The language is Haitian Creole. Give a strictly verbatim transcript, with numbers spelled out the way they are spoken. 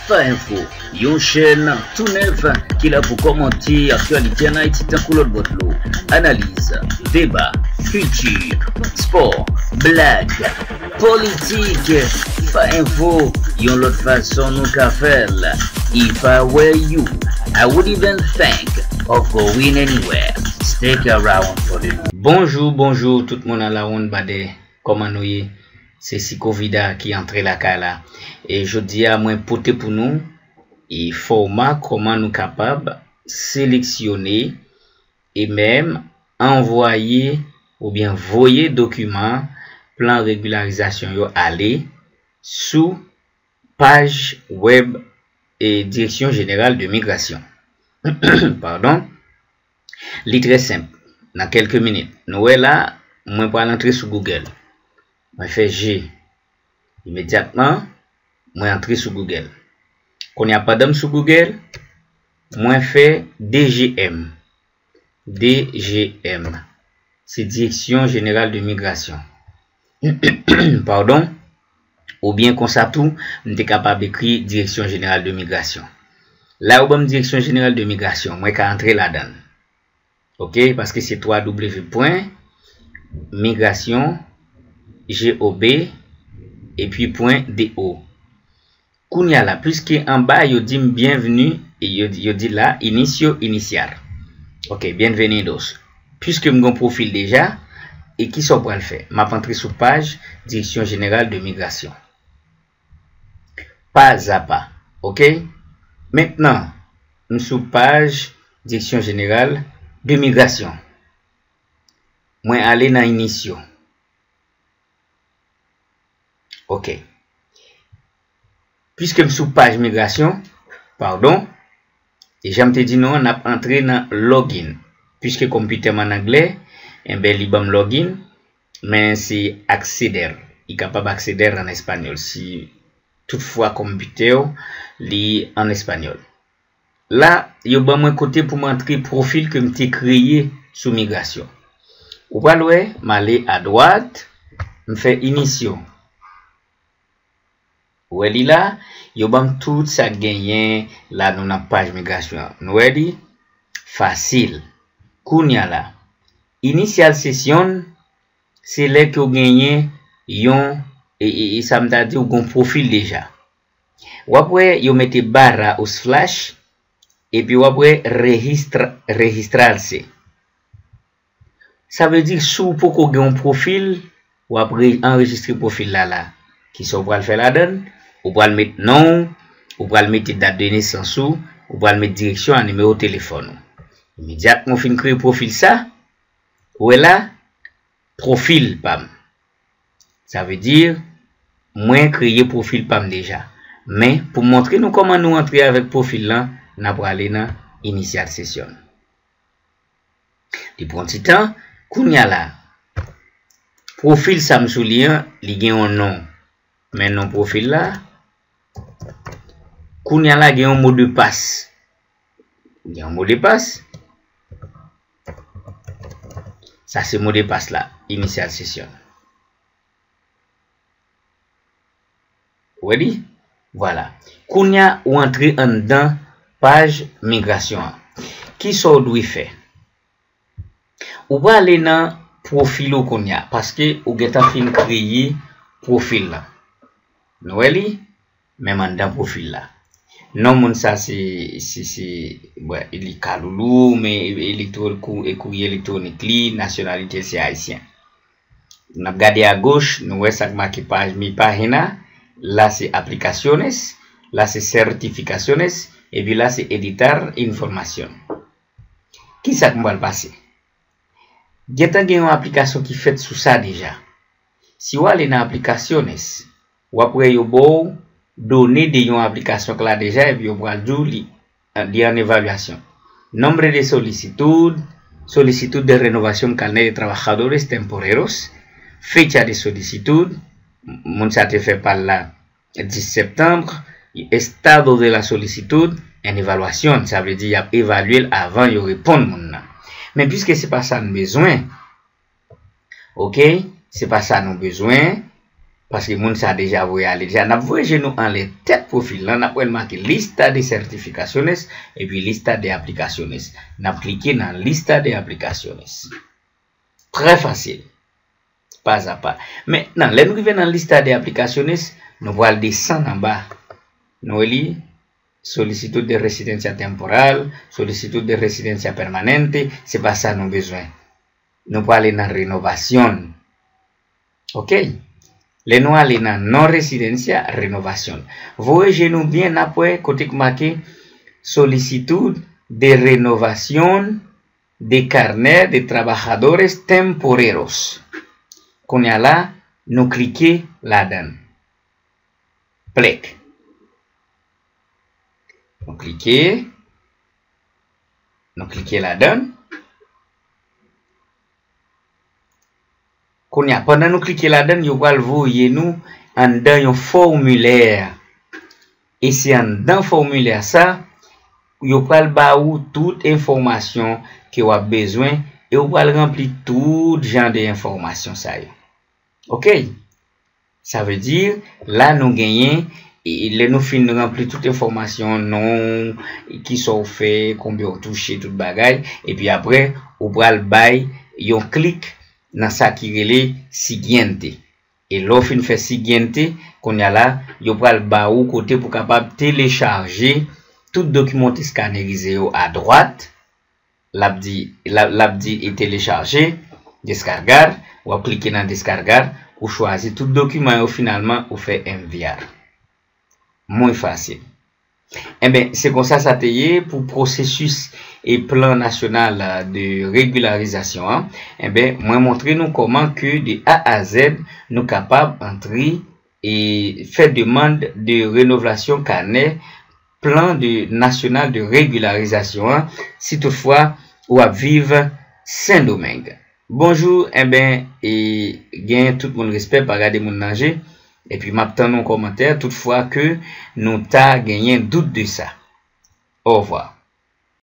Fa Enfo, yon chèn tou nèf ki la pou kòmante aktyalite ann Ayiti tankou lòt bò dlo. Analiz, deba, kilti, spò, blag, politik. Fa Enfo, yon lòt fason nou ka fè l. If I were you, I would even think of going anywhere. Stick around for the Bonjou, bonjou tout moun a la wonn badè. Kòman nou ye? Se Sikovida ki antre lakay la. E jodi a, mwen pote pou nou e fòma kòman nou kapab seleksyone e menm anvwaye oubyen voye dokiman plan regilarizasyon yo ale sou paj wèb e Direksyon Jeneral de Migrasyon. Padon. Li trè senp. Nan kèlke minit. Nou wè la, mwen pral antre sou Google. Mwen fè G. Imedyatman, mwen antre sou Google. Kounye a, pandan m sou Google, mwen fè D G M. D G M. Se Direksyon Jeneral de Migrasyon. Padon. Oubyen konsa tou, m te kapab ekri Direksyon Jeneral de Migrasyon. La yo ban m Direksyon Jeneral de Migrasyon, mwen ka antre ladan l. Oke, paske se twa w w pwen migrasyon, G O B, epi pwen D O. Kounye a la, piske anba yo di m byenvni, e yo, yo di la, inicio iniciar. Oke, bienvenidos. Piske m gen pwofil deja, e kisa w pral fè? M ap antre sou paj Direksyon Jeneral de Migrasyon. Pazapa. Oke? Mentnan, m sou paj Direksyon Jeneral de Migrasyon. Mwen ale nan inisyo. Oke. Piske m sou paj migrasyon, padon, e jan m te di nou an, n ap antre nan login. Piske konpitè m an anglè, enben li ban m login, men se acceder. Li kapab acceder an espanyòl si toutfwa konpitè w li an espanyòl. La, yo ban mwen kote pou m antre pwofil ke m te kreye sou migrasyon. Ou pral wè, m ale adwat, m fè inisyo. Ou wè li la, yo ban m tout sa k genyen la nou nan paj migrasyon an. Nou wè li? Fasil. Kounye a la, iniciar sesión, se lè ke w genyen yon, e, e, e sa m ta di, w gen yon pwofil deja. W ap wè yo mete barra o slash, epi w ap wè registra, registrarse. Sa vle di, si w poko gen yon pwofil, w ap re, anrejistre pwofil la la. Kisa w pral fè ladan l? Ou pral met non w, ou pral mete dat de nesans ou, ou pral met direksyon a nimewo telefòn ou. Imedyatman w fin kreye pwofil sa, ou wè la, pwofil pa m. Sa vle di, mwen kreye pwofil pa m deja. Men, pou montre nou kòman nou antre avèk pwofil lan, n a prale nan Iniciar sesión. Li pran ti tan. Kounye a la, pwofil sa m sou li an, li gen yon non. Men non pwofil la. Kounye a la, gen yon mo de pas. Gen yon mo de pas. Sa se mo de pas la, Iniciar sesión. Ou wè li? Vwala. Kounye a, ou antre anndan paj migrasyon an. Kisa w dwe fè? Ou prale nan pwofil ou kounye a, paske ou gentan fin kreye pwofil lan. Nou wè li? Menm anndan pwofil la. Non moun sa se, se, se, bon, li Kaloulou, men elektro, kou, e kourye elektwonik li, nasyonalite l se ayisyen. N ap gade agoch, nou wè sa k make paj mi página. La se aplicaciones, la se certificaciones, epi la se editar información. Kisa k m pral pase? Gentan gen yon aplikasyon ki fèt sou sa deja. Si w ale nan aplicaciones, w ap wè yo ba w done de yon aplikasyon k la deja, epi yo pral di w li, li an evalyasyon. Nombre de solicitud, solicitud de renovación carnet de trabajadores temporeros, fecha de solicitud, moun sa te fè pa l la dis septanm, estado de la solicitud, en evaluación, sa vle di y ap evalye l avan yo reponn moun nan. Men piske se pa sa n bezwen, oke, se pa sa nou bezwen, Paske moun sa deja voye ale deja. N ap voye je nou anlè tèt pwofil lan, n ap wè l make lista de certificaciones epi lista de aplicaciones. N ap klike nan lista de aplicaciones. Trè fasil. Pas a pa. Mentnan, lè nou rive nan lista de aplicaciones, nou pral desann anba. Nou wè li, solicitud de residencia temporal, solicitud de residencia permanente, se pa sa nou bezwen. Nou prale nan renovación. Ok. Lè nou ale nan non residencia, renovación. Voye je nou byen, n ap wè kote k make solicitud de renovación de carnet de trabajadores temporeros. Kounye a la, nou klike ladan l. Plèk. Nou klike. Nou klike ladan l. Kounye a, pandan nou klike ladan l, yo pral voye nou anndan yon fòmilè. E se anndan fòmilè sa, yo pral ba ou tout enfòmasyon ke w ap bezwen e ou pral ranpli tout jan de enfòmasyon sa yo. Ok? Sa vle di, la nou genyen, e lè nou fin ranpli tout enfòmasyon, non, kisa w fè, konbyen w touche, tout bagay, epi apre, ou pral bay yon klik nan sa ki rele siguiente. E lè w fin fè siguiente, kounye a la, yo pral ba ou kote pou kapab telechaje tout dokiman w te eskanerize yo adwat, l ap di, l ap, l ap di e telechaje, descargar, w ap klike nan descargar, ou chwazi tout dokiman yo finalman, ou fè enviar. Muy fasil. Enben, se konsa sa te ye pou pwosesis e plan nasyonal de regilarizasyon an. Enben, mwen montre nou kòman ke de A a Z, nou kapab antre e fè demann de renouvlasyon kanè plan de nasyonal de regilarizasyon an, si toutfwa ou ap viv Sendomeng. Bonjou, enben, e gen tout moun respè, pa gade moun nan je, epi m ap tann yon kòmantè toutfwa ke nou ta genyen dout de sa. Au revoir.